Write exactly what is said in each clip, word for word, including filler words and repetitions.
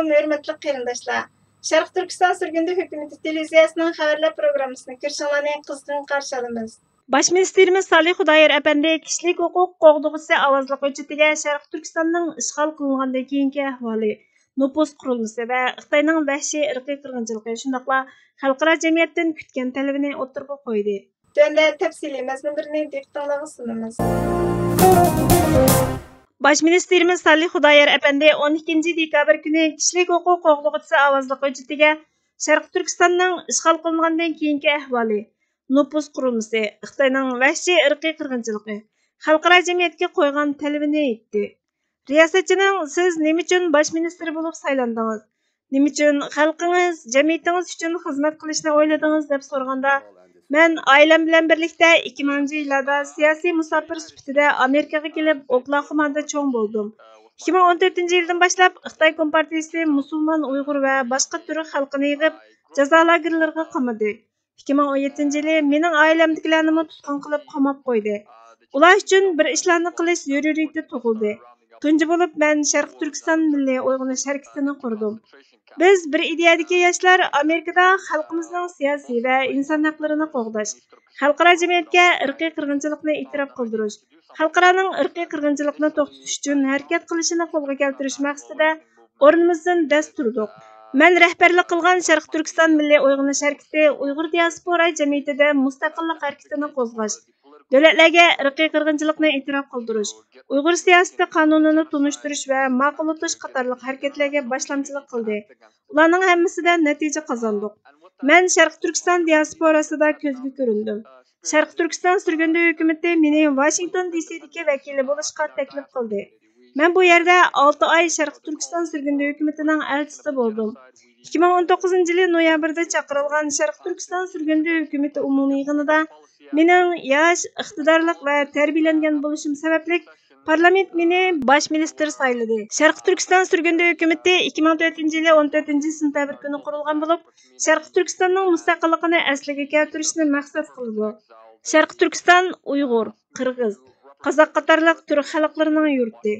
ھۆرمەتلىك قېرىنداشلار، شەرقىي تۈركىستان سۈرگۈندە ھۆكۈمىتى تېلېۋىزىيەسىنىڭ خەۋەرلەر پروگراممىسىنى كۆرۈشۈڭلارنى قىزغىن قارشى ئالىمىز. باش مىنىستىرىمىز سالىھ خۇدايار ئەپەندى كىشىلىك ھوقۇق قوغدىغۇچىسى ئاۋازلىق ھۆججىتىگە شەرقىي تۈركىستاننىڭ ئىشغال قىلىنغاندىن كېيىنكى ئەھۋالى، نوپۇس قۇرۇلمىسى ۋە خىتاينىڭ ۋەھشىي ئىرقىي قىرغىنچىلىقى، شۇنداقلا خەلقئارا جەمئىيەتتىن كۈتكەن تەلىپىنى ئوتتۇرىغا قويدى. تۆۋەندە تەپسىلىي مەزمۇنلىرىنى دىققىتىڭلارغا سۇنىمىز. باش مىنىستىرىمىز سالىھ خۇدايار ئەپەندى ئون ئىككىنچى دېكابىر كۈنى كىشىلىك ھوقۇق قوغدىغۇچىسى ئاۋازلىق ھۆججىتىگە شەرقىي تۈركىستاننىڭ ئىشغال قىلىنغاندىن كېيىنكى ئەھۋالى، نوپۇس قۇرۇلمىسى، خىتاينىڭ ۋەھشىي ئىرقىي قىرغىنچىلىقى، خەلقئارا جەمئىيەتكە قويغان تەلىپىنى ئېيتتى. رىياسەتچىنىڭ «سىز نېمە ئۈچۈن باش مىنىستىر بولۇپ سايلاندىڭىز؟ نېمە ئۈچۈن خەلقىڭىز، جەمئىيىتىڭىز ئۈچۈن خىزمەت قىلىشنى ئويلىدىڭىز؟» دەپ سورىغاندا، مەن ئائىلەم بىلەن بىرلىكتە ئىككى مىڭىنچى يىللاردا سىياسىي مۇساپىر سۈپىتىدە ئامېرىكىغا كېلىپ، ئوكلاخومادا چوڭ بولدۇم. ئىككى مىڭ ئون تۆتىنچى يىلدىن باشلاپ خىتاي كومپارتىيىسى مۇسۇلمان ئۇيغۇر ۋە باشقا تۈرك خەلقىنى يىغىپ، جازا لاگېرلىرىغا قامىدى. ئىككى مىڭ ئون يەتتىنچى يىلى مېنىڭ ئائىلەمدىكىلەرنىمۇ تۇتقۇن قىلىپ قاماپ قويدى. ئۇلار ئۈچۈن بىر ئىشلارنى قىلىش زۆرۈرىيىتى تۇغۇلدى. تۇنجى بولۇپ مەن شەرقىي تۈركىستان مىللىي ئويغىنىش ھەرىكىتىنى قۇردۇم. بىز بىر ئىدىيەدىكى ياشلار ئامېرىكىدا خەلقىمىزنىڭ سىياسىي ۋە ئىنسان ھەقلىرىنى قوغداش، خەلقئارا جەمئىيەتكە ئىرقىي قىرغىنچىلىقنى ئېتىراپ قىلدۇرۇش، خەلقئارانىڭ ئىرقىي قىرغىنچىلىقنى توختىتىش ئۈچۈن ھەرىكەت قىلىشىنى قولغا كەلتۈرۈش مەقسىتىدە ئورنىمىزدىن دەس تۇردۇق. مەن رەھبەرلىك قىلغان شەرقىي تۈركىستان مىللىي ئويغىنىش ھەرىكىتى ئۇيغۇر دىياسپورا جەمئىيىتىدە مۇستەقىللىق ھەرىكىتىنى قوزغاش، دۆلەتلەرگە ئىرقىي قىرغىنچىلىقنى ئېتىراپ قىلدۇرۇش، ئۇيغۇر سىياسىتى قانۇنىنى تونۇشتۇرۇش ۋە ماقۇللىتىش قاتارلىق ھەرىكەتلەرگە باشلامچىلىق قىلدى. ئۇلارنىڭ ھەممىسىدە نەتىجە قازاندۇق. مەن شەرقىي تۈركىستان دىياسپوراسىدا كۆزگە كۆرۈندۈم. شەرقىي تۈركىستان سۈرگۈندە ھۆكۈمىتى مېنى ۋاشىنگتون دى سىدىكى ۋەكىلى بولۇشقا تەكلىپ قىلدى. مەن بۇ يەردە ئالتە ئاي شەرقىي تۈركىستان سۈرگۈندە ھۆكۈمىتىنىڭ ئەلچىسى بولدۇم. ئىككى مىڭ ئون توققۇزىنچى يىلى نويابىردا چاقىرىلغان شەرقىي تۈركىستان سۈرگۈندە ھۆكۈمىتى ئومۇمىي يىغىنىدا مېنىڭ ياش، ئىقتىدارلىق ۋە تەربىيەلەنگەن بولۇشۇم سەۋەبلىك، پارلامېنت مېنى باش مىنىستىر سايلىدى. شەرقىي تۈركىستان سۈرگۈندە ھۆكۈمىتى ئىككى مىڭ تۆتىنچى يىلى ئون تۆتىنچى سېنتەبىر كۈنى قۇرۇلغان بولۇپ، شەرقىي تۈركىستاننىڭ مۇستەقىللىقىنى ئەسلىگە كەلتۈرۈشنى مەقسەت قىلىدۇ. شەرقىي تۈركىستان ئۇيغۇر، قىرغىز، قازاق قاتارلىق تۈرك خەلقلىرىنىڭ يۇرتى.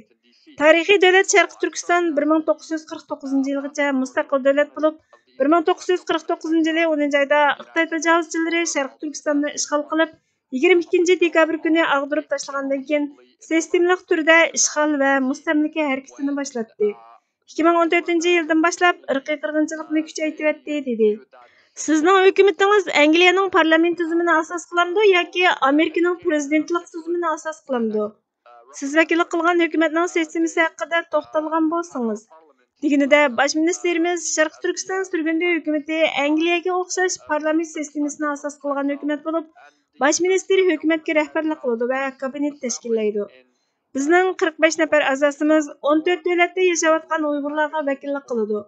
تارىخىي دۆلەت شەرقىي تۈركىستان بىر مىڭ توققۇز يۈز قىرىق توققۇزىنچى يىلغىچە مۇستەقىل دۆلەت بولۇپ، بىر مىڭ توققۇز يۈز قىرىق توققۇزىنچى يىلى ئونىنچى ئايدا خىتاي تاجاۋۇزچىلىرى شەرقىي تۈركىستاننى ئىشغال قىلىپ، يىگىرمە ئىككىنچى دېكابىر كۈنى ئاغدۇرۇپ تاشلىغاندىن كېيىن، سىستېمىلىق تۈردە ئىشغال ۋە مۇستەملىكە ھەرىكىتىنى باشلاتتى. ئىككى مىڭ ئون تۆتىنچى يىلدىن باشلاپ ئىرقىي قىرغىنچىلىقنى كۈچەيتىۋەتتى، دېدى. سىزنىڭ ھۆكۈمىتىڭىز ئەنگلىيەنىڭ پارلامېنت تۈزۈمىنى ئاساس قىلامدۇ ياكى ئامېرىكىنىڭ پىرېزىدېنتلىق تۈزۈمىنى ئاساس قىلامدۇ؟ سىز ۋەكىللىك قىلغان ھۆكۈمەتنىڭ سىستېمىسى ھەققىدە توختالغان بولسىڭىز، دېگىنىدە، باش مىنىستىرىمىز شەرقىي تۈركىستان سۈرگۈندە ھۆكۈمىتى ئەنگلىيەگە ئوخشاش پارلامېنت سىستېمىسىنى ئاساس قىلغان ھۆكۈمەت بولۇپ، باش مىنىستىر ھۆكۈمەتكە رەھبەرلىك قىلىدۇ ۋە كابىنېت تەشكىللەيدۇ. بىزنىڭ قىرىق بەش نەپەر ئەزاسىمىز ئون تۆت دۆلەتتە ياشاۋاتقان ئۇيغۇرلارغا ۋەكىللىك قىلىدۇ.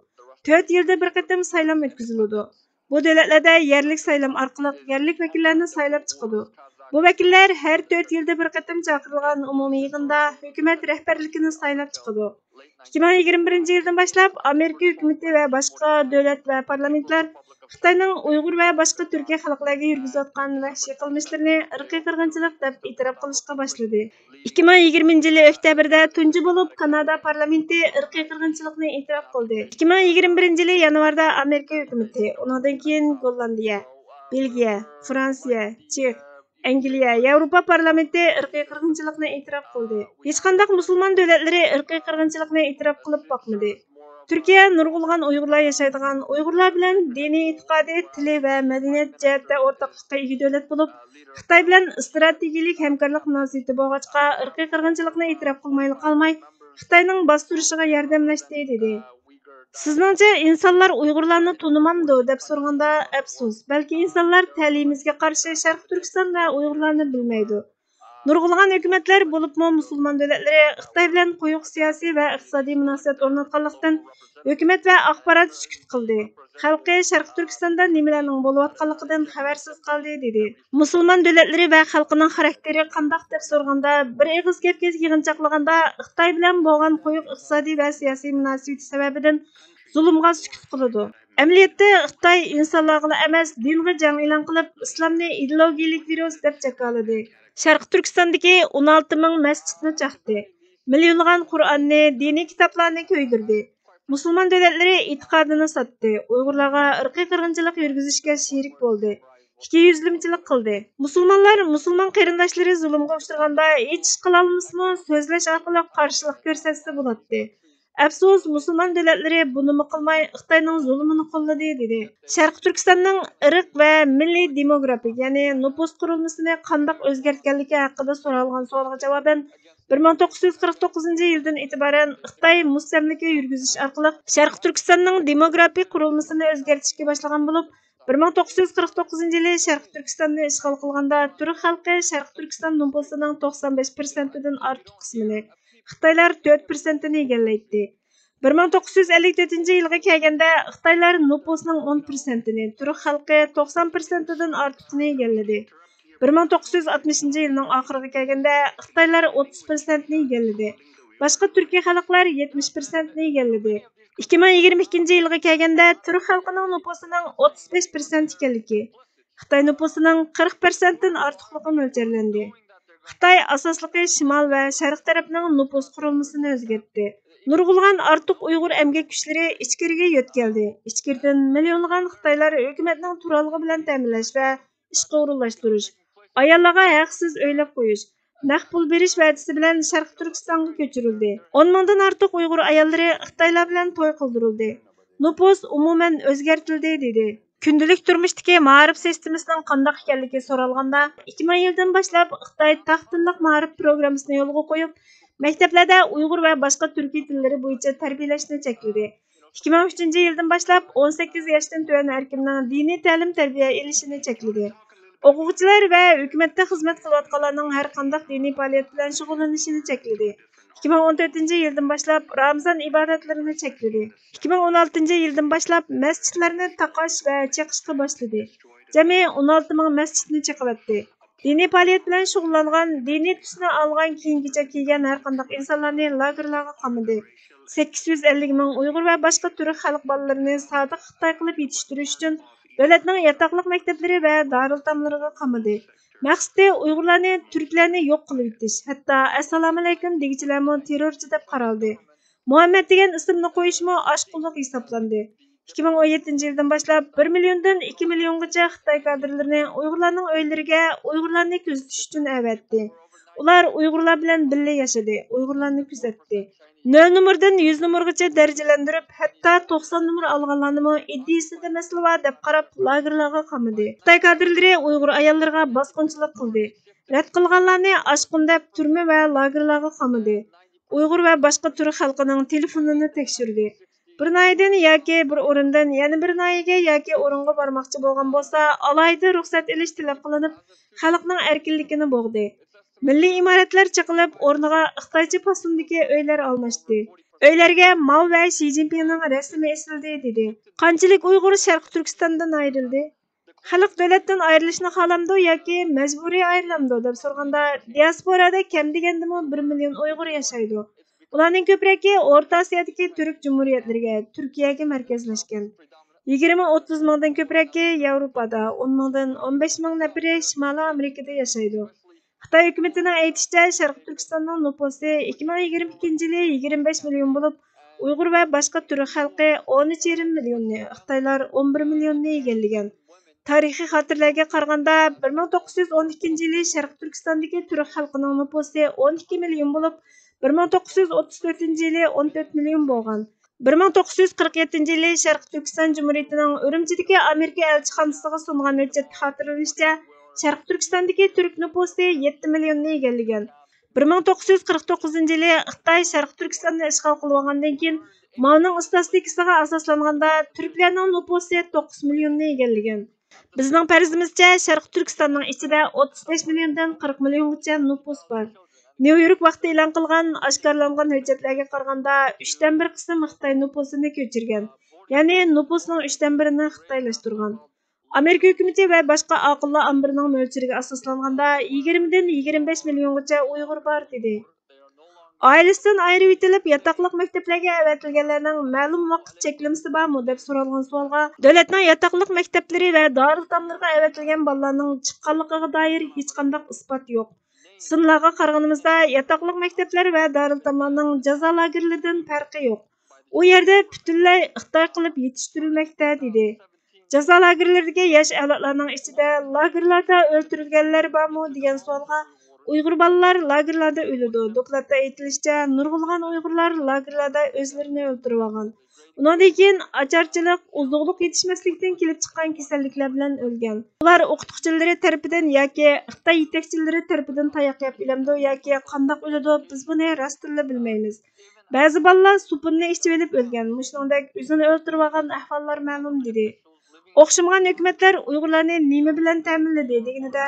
تۆت يىلدا بىر قېتىم سايلام ئۆتكۈزۈلىدۇ. بۇ دۆلەتلەردە يەرلىك سايلام ئارقىلىق يەرلىك ۋەكىللەرنى سايلاپ چىقىدۇ. بۇ ۋەكىللەر ھەر تۆت يىلدا بىر قېتىم چاقىرىلغان ئومۇمىي يىغىندا ھۆكۈمەت رەھبەرلىكىنى سايلاپ چىقىدۇ. ئىككى مىڭ يىگىرمە بىرىنچى يىلدىن باشلاپ ئامېرىكا ھۆكۈمىتى ۋە باشقا دۆلەت ۋە پارلامېنتلار خىتاينىڭ ئۇيغۇر ۋە باشقا تۈركىي خەلقلەرگە يۈرگۈزۈۋاتقان ۋەھشىي قىلمىشلىرىنى ئىرقىي قىرغىنچىلىق دەپ ئېتىراپ قىلىشقا باشلىدى. ئىككى مىڭ يىگىرمىنچى يىلى ئۆكتەبىردە تۇنجى بولۇپ كانادا پارلامېنتى ئىرقىي قىرغىنچىلىقنى ئېتىراپ قىلدى. ئىككى مىڭ يىگىرمە بىرىنچى يىلى يانۋاردا ئامېرىكا ھۆكۈمىتى، ئۇنىڭدىن كېيىن گوللاندىيە، بېلگىيە، فرانسىيە، چېخ، ئەنگلىيە، ياۋروپا پارلامېنتى ئىرقىي قىرغىنچىلىقنى ئېتىراپ قىلدى. ھېچقانداق مۇسۇلمان دۆلەتلىرى ئىرقىي قىرغىنچىلىقنى ئېتىراپ قىلىپ باقمىدى. تۈركىيە نۇرغۇنلىغان ئۇيغۇرلار ياشايدىغان، ئۇيغۇرلار بىلەن دىنىي ئېتىقادى، تىلى ۋە مەدەنىيەت جەھەتتە ئورتاقلىققا ئىگە دۆلەت بولۇپ، خىتاي بىلەن ئىستراتېگىيەلىك ھەمكارلىق مۇناسىۋىتى بولغاچقا، ئىرقىي قىرغىنچىلىقنى ئېتىراپ قىلمايلا قالماي، خىتاينىڭ باستۇرۇشىغا ياردەملەشتى، دېدى. سىزنىڭچە ئىنسانلار ئۇيغۇرلارنى تونۇمامدۇ دەپ سورىغاندا، ئەپسۇس، بەلكى ئىنسانلار تەلىيىمىزگە قارشى شەرقىي تۈركىستان ۋە ئۇيغۇرلارنى بىلمەيدۇ. نۇرغۇنلىغان ھۆكۈمەتلەر، بولۇپمۇ مۇسۇلمان دۆلەتلىرى خىتاي بىلەن قويۇق سىياسىي ۋە ئىقتىسادىي مۇناسىۋەت ئورناتقانلىقتىن، ھۆكۈمەت ۋە ئاخبارات سۈكۈت قىلدى. خەلقى شەرقىي تۈركىستاندا نېمىلەرنىڭ بولۇۋاتقانلىقىدىن خەۋەرسىز قالدى، دېدى. مۇسۇلمان دۆلەتلىرى ۋە خەلقىنىڭ خاراكتېرى قانداق دەپ سورىغاندا، بىر ئېغىز گەپكە يىغىنچاقلىغاندا، خىتاي بىلەن بولغان قويۇق ئىقتىسادىي ۋە سىياسىي مۇناسىۋىتى سەۋەبىدىن زۇلۇمغا سۈكۈت قىلىدۇ. ئەمەلىيەتتە، خىتاي ئىنسانلارغىلا ئەمەس، دىنغا جەڭ ئېلان قىلىپ، ئىسلامنى ئىدېئولوگىيەلىك ۋىرۇس دەپ جاكارلىدى. شەرقىي تۈركىستاندىكى ئون ئالتە مىڭ مەسچىتنى چاقتى. مىليونلىغان قۇرئاننى، دىنىي كىتابلارنى كۆيدۈردى. مۇسۇلمان دۆلەتلىرى ئېتىقادىنى ساتتى، ئۇيغۇرلارغا ئىرقىي قىرغىنچىلىق يۈرگۈزۈشكە شېرىك بولدى، ئىككى يۈزلىمىچىلىك قىلدى. مۇسۇلمانلار مۇسۇلمان قېرىنداشلىرى زۇلۇمغا ئۇچرىغاندا ھېچ ئىش قىلالمىسىمۇ، سۆزلەش ئارقىلىق قارشىلىق كۆرسەتسە بولاتتى. ئەپسۇس، مۇسۇلمان دۆلەتلىرى بۇنىمۇ قىلماي، خىتاينىڭ زۇلۇمىنى قوللىدى، دېدى. شەرقىي تۈركىستاننىڭ ئىرق ۋە مىللىي دېموگرافىك، يەنى نوپۇس قۇرۇلمىسىنى قانداق ئۆزگەرتكەنلىكى ھەققىدە سورالغان سوئالغا جاۋابەن، بىر مىڭ توققۇز يۈز قىرىق توققۇزىنچى يىلدىن ئېتىبارەن خىتاي مۇستەملىكە يۈرگۈزۈش ئارقىلىق شەرقىي تۈركىستاننىڭ دېموگرافىك قۇرۇلمىسىنى ئۆزگەرتىشكە باشلىغان بولۇپ، بىر مىڭ توققۇز يۈز قىرىق توققۇزىنچى يىلى شەرقىي تۈركىستاننى ئىشغال قىلغاندا، تۈرك خەلقى شەرقىي تۈركىستان نوپۇسىنىڭ توقسان بەش پىرسەنتىدىن ئارتۇق قىسمىنى، خىتايلار تۆت پىرسەنتىنى ئىگىلەيتتى. بىر مىڭ توققۇز يۈز ئەللىك تۆتىنچى يىلغا كەلگەندە، خىتايلار نوپۇسنىڭ ئون پىرسەنتىنى، تۈرك خەلقى توقسان پىرسەنتىدىن ئارتۇقىنى ئىگىلىدى. بىر مىڭ توققۇز يۈز ئاتمىشىنچى يىلنىڭ ئاخىرىغا كەلگەندە، خىتايلار ئوتتۇز پىرسەنتنى ئىگىلىدى. باشقا تۈركىي خەلقلەر يەتمىش پىرسەنتنى ئىگىلىدى. ئىككى مىڭ يىگىرمە ئىككىنچى يىلغا كەلگەندە، تۈرك خەلقىنىڭ نوپۇسىنىڭ ئوتتۇز بەش پىرسەنت ئىكەنلىكى، خىتاي نوپۇسىنىڭ قىرىق پىرسەنتتىن ئارتۇقلۇقى مۆلچەرلەندى. خىتاي ئاساسلىقى شىمال ۋە شەرق تەرەپنىڭ نوپۇس قۇرۇلمىسىنى ئۆزگەرتتى. نۇرغۇنلىغان ئارتۇق ئۇيغۇر ئەمگەك كۈچلىرى ئىچكىرىگە يۆتكەلدى. ئىچكىرىدىن مىليونلىغان خىتايلار ھۆكۈمەتنىڭ تۇرالغۇ بىلەن تەمىنلەش ۋە ئىشقا ئورۇنلاشتۇرۇش، ئاياللارغا ھەقسىز ئۆيلەپ قويۇش، نەق پۇل بېرىش ۋەدىسى بىلەن شەرقىي تۈركىستانغا كۆچۈرۈلدى. ئون مىڭدىن ئارتۇق ئۇيغۇر ئاياللىرى خىتايلار بىلەن توي قىلدۇرۇلدى. نوپۇس ئومۇمەن ئۆزگەرتىلدى، دېدى. كۈندىلىك تۇرمۇشتىكى مائارىپ سىستېمىسىنىڭ قانداق ئىكەنلىكى سورالغاندا، ئىككى مىڭ يىلدىن باشلاپ خىتاي تاق تىللىق مائارىپ پروگراممىسىنى يولغا قويۇپ، مەكتەپلەردە ئۇيغۇر ۋە باشقا تۈركىي تىللىرى بويىچە تەربىيەلەشنى چەكلىدى. ئىككى مىڭ ئۈچىنچى يىلدىن باشلاپ ئون سەككىز ياشتىن تۆۋەن ھەر كىمنىڭ دىنىي تەلىم-تەربىيە ئېلىشىنى چەكلىدى. ئوقۇغۇچىلار ۋە ھۆكۈمەتتە خىزمەت قىلىۋاتقانلارنىڭ ھەر قانداق دىنىي پائالىيەت بىلەن شۇغۇللىنىشىنى چەكلىدى. ئىككى مىڭ ئون تۆتىنچى يىلدىن باشلاپ رامىزان ئىبادەتلىرىنى چەكلىدى. ئىككى مىڭ ئون ئالتىنچى يىلدىن باشلاپ مەسچىتلەرنى تاقاش ۋە چېقىشقا باشلىدى. جەمئىي ئون ئالتە مىڭ مەسچىتنى چېقىۋەتتى. دىنىي پائالىيەت بىلەن شۇغۇللانغان، دىنىي تۈسنى ئالغان، كىيىم-كېچەك كىيگەن ھەر قانداق ئىنسانلارنى لاگېرلارغا قامىدى. سەككىز يۈز ئەللىك مىڭ ئۇيغۇر ۋە باشقا تۈرك خەلق بالىلىرىنى سادىق خىتاي قىلىپ يېتىشتۈرۈش ئۈچۈن دۆلەتنىڭ ياتاقلىق مەكتەپلىرى ۋە دارىلئېتاملىرىغا قامىدى. مەقسىتى ئۇيغۇرلارنى، تۈركلەرنى يوق قىلىۋېتىش، ھەتتا ئەسسالامۇئەلەيكۇم دېگۈچىلەرمۇ تېررورچى دەپ قارالدى. مۇھەممەد دېگەن ئىسىمنى قويۇشمۇ ئاشقۇنلۇق ھېسابلاندى. ئىككى مىڭ ئون يەتتىنچى يىلدىن باشلاپ بىر مىليوندىن ئىككى مىليونغىچە خىتاي كادىرلىرىنى ئۇيغۇرلارنىڭ ئۆيلىرىگە ئۇيغۇرلارنى كۆزىتىش ئۈچۈن ئەۋەتتى. ئۇلار ئۇيغۇرلار بىلەن بىللە ياشىدى، ئۇيغۇرلارنى كۆزەتتى. نۆل نومۇردىن يۈز نومۇرغىچە دەرىجىلەندۈرۈپ، ھەتتا توقسان نومۇر ئالغانلارنىمۇ ئىدىيىسىدە مەسىلە بار دەپ قاراپ، لاگېرلارغا قامىدى. خىتاي كادىرلىرى ئۇيغۇر ئاياللىرىغا باسقۇنچىلىق قىلدى. رەت قىلغانلارنى ئاشقۇن دەپ تۈرمە ۋە لاگېرلارغا قامىدى. ئۇيغۇر ۋە باشقا تۈرك خەلقىنىڭ تېلېفونىنى تەكشۈردى. بىر ناھىيەدىن ياكى بىر ئورۇندىن يەنە بىر ناھىيەگە ياكى ئورۇنغا بارماقچى بولغان بولسا، ئالاھىدە رۇخسەت ئېلىش تەلەپ قىلىنىپ، خەلقنىڭ ئەركىنلىكىنى بوغدى. مىللىي ئىمارەتلەر چېقىلىپ، ئورنىغا خىتايچە پاسوندىكى ئۆيلەر ئالماشتى. ئۆيلەرگە ماۋ ۋە شى جىنپىڭنىڭ رەسىمى ئېسىلدى، دېدى. قانچىلىك ئۇيغۇر شەرقىي تۈركىستاندىن ئايرىلدى؟ خەلق دۆلەتتىن ئايرىلىشنى خالامدۇ ياكى مەجبۇرىي ئايرىلامدۇ دەپ سورىغاندا، دىياسپورادا كەم دېگەندىمۇ بىر مىليون ئۇيغۇر ياشايدۇ. ئۇلارنىڭ كۆپرەكى ئورتا ئاسىيادىكى تۈرك جۇمھۇرىيەتلىرىگە، تۈركىيەگە مەركەزلەشكەن. يىگىرمە ئوتتۇز مىڭدىن كۆپرەكى ياۋروپادا، ئون مىڭدىن ئون بەش مىڭ نەپىرى شىمالىي ئامېرىكىدا ياشايدۇ. خىتاي ھۆكۈمىتىنىڭ ئېيتىشىچە، شەرقىي تۈركىستاننىڭ نوپۇسى ئىككى مىڭ يىگىرمە ئىككىنچى يىلى يىگىرمە بەش مىليون بولۇپ، ئۇيغۇر ۋە باشقا تۈرك خەلقى ئون ئۈچ يېرىم مىليوننى، خىتايلار ئون بىر مىليوننى ئىگىلىگەن. تارىخىي خاتىرىلەرگە قارىغاندا، بىر مىڭ توققۇز يۈز ئون ئىككىنچى يىلى شەرقىي تۈركىستاندىكى تۈرك خەلقىنىڭ نوپۇسى ئون ئىككى مىليون بولۇپ، بىر مىڭ توققۇز يۈز ئوتتۇز تۆتىنچى يىلى ئون تۆت مىليون بولغان. بىر مىڭ توققۇز يۈز قىرىق يەتتىنچى يىلى شەرقىي تۈركىستان جۇمھۇرىيىتىنىڭ ئۈرۈمچىدىكى ئامېرىكا ئەلچىخانىسىغا سۇنغان ھۆججەتتە خاتىرىلىنىشىچە، شەرقىي تۈركىستاندىكى تۈرك نوپۇسى يەتتە مىليوننى ئىگىلىگەن. بىر مىڭ توققۇز يۈز قىرىق توققۇزىنچى يىلى خىتاي شەرقىي تۈركىستاننى ئىشغال قىلىۋالغاندىن كېيىن، ماۋنىڭ ئىستاتىستىكىسىغا ئاساسلانغاندا، تۈركلەرنىڭ نوپۇسى توققۇز مىليوننى ئىگىلىگەن. بىزنىڭ پەرىزىمىزچە، شەرقىي تۈركىستاننىڭ ئىچىدە ئوتتۇز بەش مىليوندىن قىرىق مىليونغىچە نوپۇس بار. نيۇ يورك ۋاقتىدا ئېلان قىلغان ئاشكارىلانغان ھۆججەتلەرگە قارىغاندا، ئۈچتىن بىر قىسىم خىتاي نوپۇسىنى كۆچۈرگەن، يەنى نوپۇسنىڭ ئۈچتىن بىرىنى خىتايلاشتۇرغان. ئامېرىكا ھۆكۈمىتى ۋە باشقا ئاقىللار ئامبىرىنىڭ مۆلچىرىگە ئاساسلانغاندا، يىگىرمىدىن يىگىرمە بەش مىليونغىچە ئۇيغۇر بار، دېدى. ئائىلىسىدىن ئايرىۋېتىلىپ، ياتاقلىق مەكتەپلەرگە ئەۋەتىلگەنلەرنىڭ مەلۇم ۋاقىت چەكلىمىسى بارمۇ؟ دەپ سورالغان سوئالغا، دۆلەتنىڭ ياتاقلىق مەكتەپلىرى ۋە دارىلئېتاملىرىغا ئەۋەتىلگەن بالىلارنىڭ چىققانلىقىغا دائىر ھېچقانداق ئىسپات يوق. سىنلارغا قارىغىنىمىزدا، ياتاقلىق مەكتەپلەر ۋە دارىلئېتاملارنىڭ جازا لاگېرلىرىدىن پەرقى يوق. ئۇ يەردە پۈتۈنلەي خىتاي قىلىپ يېتىشتۈرۈلمەكتە، دېدى. جازا لاگېرلىرىدىكى ياش ئەۋلادلارنىڭ ئىچىدە لاگېرلاردا ئۆلتۈرۈلگەنلەر بارمۇ دېگەن سوئالغا، ئۇيغۇر بالىلار لاگېرلاردا ئۆلىدۇ. دوكلاتتا ئېيتىلىشىچە، نۇرغۇنلىغان ئۇيغۇرلار لاگېرلاردا ئۆزلىرىنى ئۆلتۈرۈۋالغان. ئۇنىڭدىن كېيىن ئاچارچىلىق، ئوزۇقلۇق يېتىشمەسلىكتىن كېلىپ چىققان كېسەللىكلەر بىلەن ئۆلگەن. ئۇلار ئوقۇتقۇچىلىرى تەرىپىدىن ياكى خىتاي يېتەكچىلىرى تەرىپىدىن تاياق يەپ ئۆلەمدۇ ياكى قانداق ئۆلىدۇ، بىز بۇنى راستتىنلا بىلمەيمىز. بەزى بالىلار سوپۇننى ئىچىۋېلىپ ئۆلگەن، مۇشۇنىڭدەك ئۆزىنى ئۆلتۈرۈۋالغان ئەھۋاللار مەلۇم، دېدى. ئوخشىمىغان ھۆكۈمەتلەر ئۇيغۇرلارنى نېمە بىلەن تەمىنلىدى دېگىنىدە،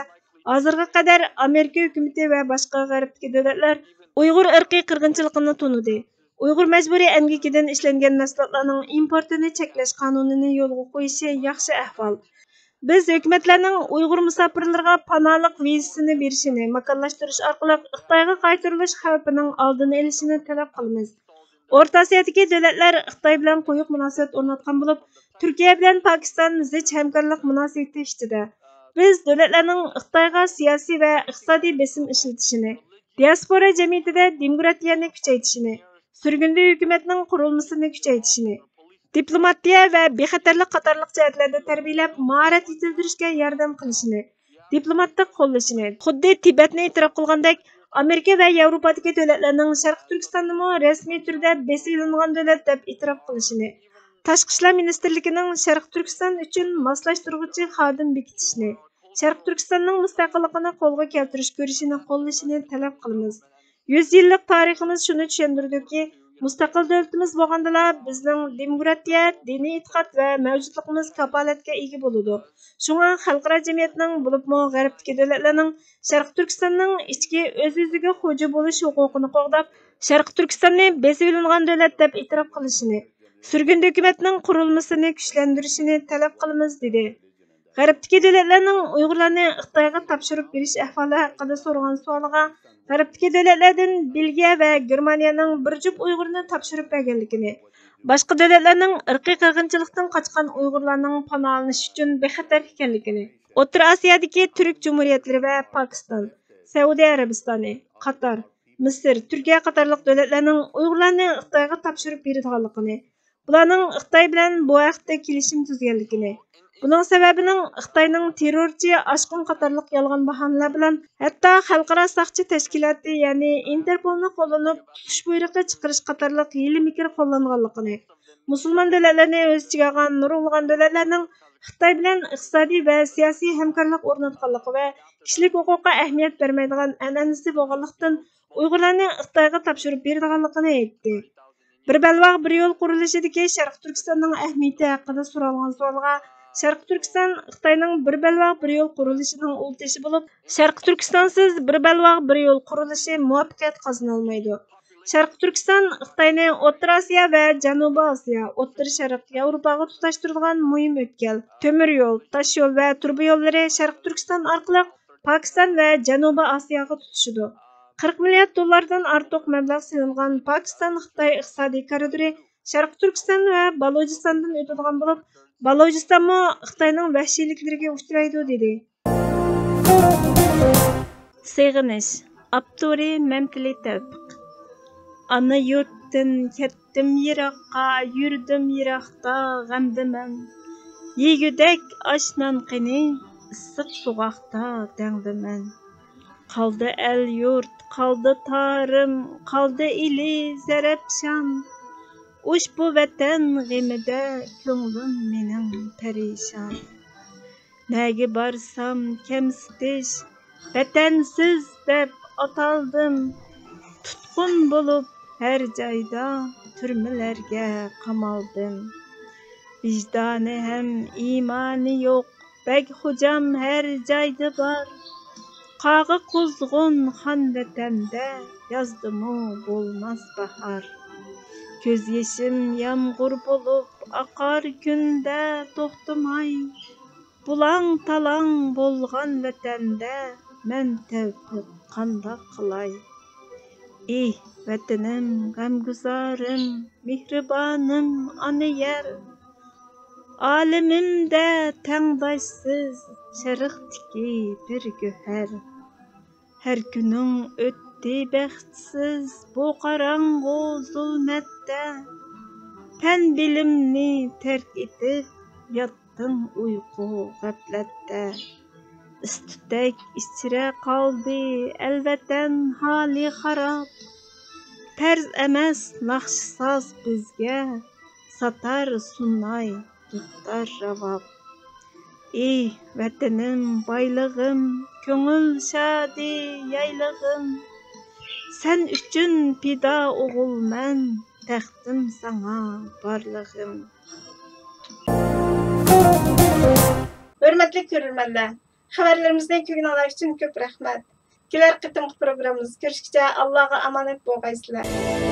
ھازىرغا قەدەر ئامېرىكا ھۆكۈمىتى ۋە باشقا غەربتىكى دۆلەتلەر ئۇيغۇر ئىرقىي قىرغىنچىلىقىنى تونۇدى. ئۇيغۇر مەجبۇرىي ئەمگىكىدىن ئىشلەنگەن مەھسۇلاتلارنىڭ ئىمپورتىنى چەكلەش قانۇنىنى يولغا قويۇشى ياخشى ئەھۋال. بىز ھۆكۈمەتلەرنىڭ ئۇيغۇر مۇساپىرلىرىغا پاناھلىق ۋىزىسىنى بېرىشىنى، ماكانلاشتۇرۇش ئارقىلىق خىتايغا قايتۇرۇلۇش خەۋپىنىڭ ئالدىنى ئېلىشىنى تەلەپ قىلىمىز. ئورتا ئاسىيادىكى دۆلەتلەر خىتاي بىلەن قويۇق مۇناسىۋەت ئورناتقان بولۇپ، تۈركىيە بىلەن پاكىستان زىچ ھەمكارلىق مۇناسىۋىتى ئىچىدە. بىز دۆلەتلەرنىڭ خىتايغا سىياسىي ۋە ئىقتىسادىي بېسىم ئىشلىتىشىنى، دىياسپورا جەمئىيىتىدە دېموكراتىيەنى كۈچەيتىشىنى، سۈرگۈندە ھۆكۈمەتنىڭ قۇرۇلمىسىنى كۈچەيتىشىنى، دىپلوماتىيە ۋە بىخەتەرلىك قاتارلىق جەھەتلەردە تەربىيەلەپ، ماھارەت يېتىلدۈرۈشكە ياردەم قىلىشىنى، دىپلوماتلىق قوللىشىنى، خۇددى تىبەتنى ئېتىراپ قىلغاندەك، ئامېرىكا ۋە ياۋروپادىكى دۆلەتلەرنىڭ شەرقىي تۈركىستاننىمۇ رەسمىي تۈردە بېسىۋېلىنغان دۆلەت دەپ ئېتىراپ قىلىشىنى، تاشقى ئىشلار مىنىستىرلىكىنىڭ شەرقىي تۈركىستان ئۈچۈن ماسلاشتۇرغۇچى خادىم بېكىتىشىنى، شەرقىي تۈركىستاننىڭ مۇستەقىللىقىنى قولغا كەلتۈرۈش كۈرىشىنى قوللىشىنى تەلەپ قىلىمىز. يۈز يىللىق تارىخىمىز شۇنى چۈشەندۈرىدۇكى، مۇستەقىل دۆلىتىمىز بولغاندىلا، بىزنىڭ دېموكراتىيە، دىنىي ئېتىقاد ۋە مەۋجۇتلۇقىمىز كاپالەتكە ئىگە بولىدۇ. شۇڭا خەلقئارا جەمئىيەتنىڭ، بولۇپمۇ غەربتىكى دۆلەتلەرنىڭ شەرقىي تۈركىستاننىڭ ئىچكى ئۆز-ئۆزىگە خوجا بولۇش ھوقۇقىنى قوغداپ، شەرقىي تۈركىستاننى بېسىۋېلىنغان دۆلەت دەپ ئېتىراپ قىلىشىنى، سۈرگۈندە ھۆكۈمەتنىڭ قۇرۇلمىسىنى كۈچلەندۈرۈشىنى تەلەپ قىلىمىز، دېدى. غەربتىكى دۆلەتلەرنىڭ ئۇيغۇرلارنى خىتايغا تاپشۇرۇپ بېرىش ئەھۋالى ھەققىدە سورىغان سوئالىغا، غەربتىكى دۆلەتلەردىن بېلگىيە ۋە گېرمانىيەنىڭ بىر جۈپ ئۇيغۇرنى تاپشۇرۇپ بەرگەنلىكىنى، باشقا دۆلەتلەرنىڭ ئىرقىي قىرغىنچىلىقتىن قاچقان ئۇيغۇرلارنىڭ پاناھلىنىشى ئۈچۈن بىخەتەر ئىكەنلىكىنى، ئوتتۇرا ئاسىيادىكى تۈرك جۇمھۇرىيەتلىرى ۋە پاكىستان، سەئۇدى ئەرەبىستانى، قاتار، مىسىر، تۈركىيە قاتارلىق دۆلەتلەرنىڭ ئۇيغۇرلارنى خىتايغا تاپشۇرۇپ بېرىدىغانلىقىنى، بۇلارنىڭ خىتاي بىلەن بۇ ھەقتە كېلىشىم تۈزگەنلىكىنى، بۇنىڭ سەۋەبىنىڭ خىتاينىڭ تېررورچى، ئاشقۇن قاتارلىق يالغان باھانىلەر بىلەن، ھەتتا خەلقئارا ساقچى تەشكىلاتى، يەنى ئىنتېرپولنى قوللىنىپ تۇتۇش بۇيرۇقى چىقىرىش قاتارلىق ھىيلە-مىكىر قوللانغانلىقىنى، مۇسۇلمان دۆلەتلىرىنى ئۆز ئىچىگە ئالغان نۇرغۇنلىغان دۆلەتلەرنىڭ خىتاي بىلەن ئىقتىسادىي ۋە سىياسىي ھەمكارلىق ئورناتقانلىقى ۋە كىشىلىك ھوقۇققا ئەھمىيەت بەرمەيدىغان ئەنئەنىسى بولغانلىقتىن، ئۇيغۇرلارنى خىتايغا تاپشۇرۇپ بېرىدىغانلىقىنى ئېيتتى. بىر بەلباغ، بىر يول قۇرۇلۇشىدىكى شەرقىي تۈركىستاننىڭ ئەھمىيىتى ھەققىدە سورالغان سوئالغا، شەرقىي تۈركىستان خىتاينىڭ بىر بەلباغ، بىر يول قۇرۇلۇشىنىڭ ئۇلتىشى بولۇپ، شەرقىي تۈركىستانسىز بىر بەلباغ، بىر يول قۇرۇلۇشى مۇۋەپپەقىيەت قازىنالمايدۇ. شەرقىي تۈركىستان خىتاينى ئوتتۇرا ئاسىيا ۋە جەنۇبىي ئاسىيا، ئوتتۇرا شەرق، ياۋروپاغا تۇتاشتۇرىدىغان مۇھىم ئۆتكەل، تۆمۈر يول، تاش يول ۋە تۇرۇبا يوللىرى شەرقىي تۈركىستان ئارقىلىق پاكىستان ۋە جەنۇبىي ئاسىياغا تۇتىشىدۇ. قىرىق مىليارد دوللاردىن ئارتۇق مەبلەغ سېلىنغان پاكىستان-خىتاي ئىقتىسادىي كارىدورى شەرقىي تۈركىستان ۋە بالۇچىستاندىن ئۆتىدىغان بولۇپ، بالۇچىستانمۇ خىتاينىڭ ۋەھشىيلىكلىرىگە ئۇچرايدۇ، دېدى. سېغىنىش. ئاپتورى: مەمتىلى تەۋپىق. ئانا يۇرتتىن كەتتىم يىراققا، يۈردۈم يىراقتا غەمدە مەن. يېگۈدەك ئاش نان قېنى، ئىسسىق سوغۇقتا دەڭدە مەن. قالدى ئەل-يۇرت، قالدى تارىم، قالدى ئىلى زەرەپشان. ئۇشبۇ ۋەتەن غېمىدە كۆڭلۈم مېنىڭ پەرىشان. نەگە بارسام كەمسىتىش، ۋەتەنسىز دەپ ئاتالدىم. تۇتقۇن بولۇپ ھەر جايدا تۈرمىلەرگە قامالدىم. ۋىجدانى ھەم ئىمانى يوق بەگ خوجام ھەر جايدا بار. قاغا قۇزغۇن خان ۋەتەندە يازدىمۇ بولماس باھار. كۆز يېشىم يامغۇر بولۇپ ئاقار كۈندە توختىماي. بۇلاڭ-تالاڭ بولغان ۋەتەندە مەن تەۋپىق قانداق قىلاي؟ ئېھ، ۋەتىنىم، غەمگۈزارىم، مېھرىبانىم ئانا يەر. ئالىمىمدە تەڭداشسىز شەرقتىكى بىر گۆھەر. ھەر كۈنۈڭ ئۆتتى بەختسىز بۇ قاراڭغۇ زۇلمەتتە. تەن بىلىمنى تەرك ئېتىپ، ياتتىڭ ئۇيقۇ غەپلەتتە. ئىس-تۈتەك ئىچرە قالدى ئەلۋەتەن ھالى خاراب. تەرز ئەمەس ناخشا ساز بىزگە، ساتار سۇناي دۇتار راۋاب. ئېي ۋەتىنىم، بايلىقىم، كۆڭۈل شادى يايلىقىم. سەن ئۈچۈن پىدا ئوغۇلمەن، تەقدىم ساڭا بارلىقىم. ھۆرمەتلىك كۆرۈرمەنلەر، خەۋەرلىرىمىزنى كۆرگىنىڭلار ئۈچۈن كۆپ رەھمەت. كېلەر قېتىمقى پروگراممىمىزدا كۆرۈشكىچە ئاللاغا ئامانەت بولغايسىلەر.